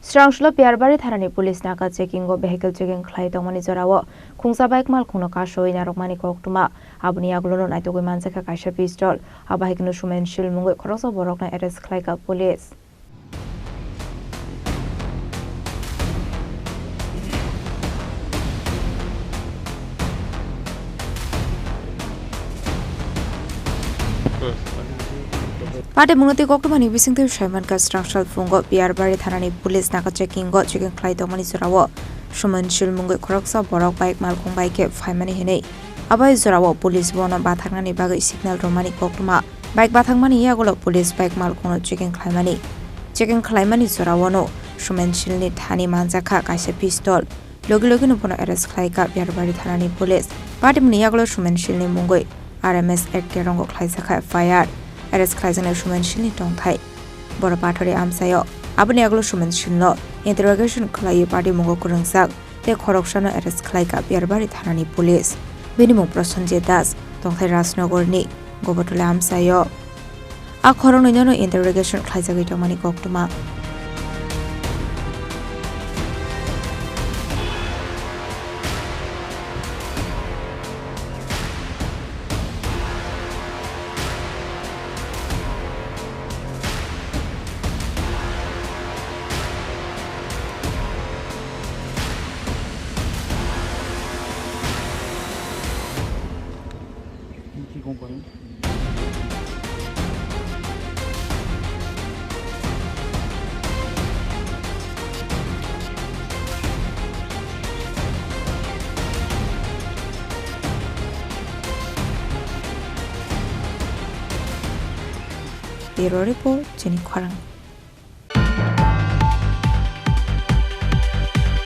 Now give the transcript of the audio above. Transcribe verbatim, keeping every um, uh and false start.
Srangshalo Piyarbari thanani police naka checking o vehicle checking khlai tongmani jorao khungsa bike malkhungno kasoi narwkmani koktwma. Aboni yagulono naitugwi manjakha kaisa pistol. Abo hai kheno Sumen Shil mungwi khoroksa borokno arrest khlaikha police. Patimungno tei koktwmani bisingtwi saimankha Srangshal phungo Piyarbari thanani police naka checking o checking khlai tongmani jorao Sumen Shil mungwi khoroksa borok bike malkhung bai khe phaimani hinwi. Abo hai jorao police bono bathaknani bagwi signal rwmani koktwma. Bike bathakmani yagulo police bike malkhungno checking khlaimani. Checking khlaimani joraono Sumen Shilni thani manjakha kaisa pistol. Logi logino bono arrest khlaikha Biyarbari thanani police. Patimungni yagulo Sumen Shilni mungwi R M S Act kerongo khlaijakha F I R. Arrest khlaijaknai Sumen Shilni tongthai. Borok pathori amchaio. Aboni yagulo Sumen Shilno interrogation khlaiwi patimungo kwrwngjak tei khoroksano arrest khlaikha Biyarbari thanani police. Bini mung Prosenjit Das, tongthai Rajnogorni Gobotoli amchaio. A khoroknwinono interrogation khlaijagwi tongmani koktwma. Bureau Report, Chini Khorang.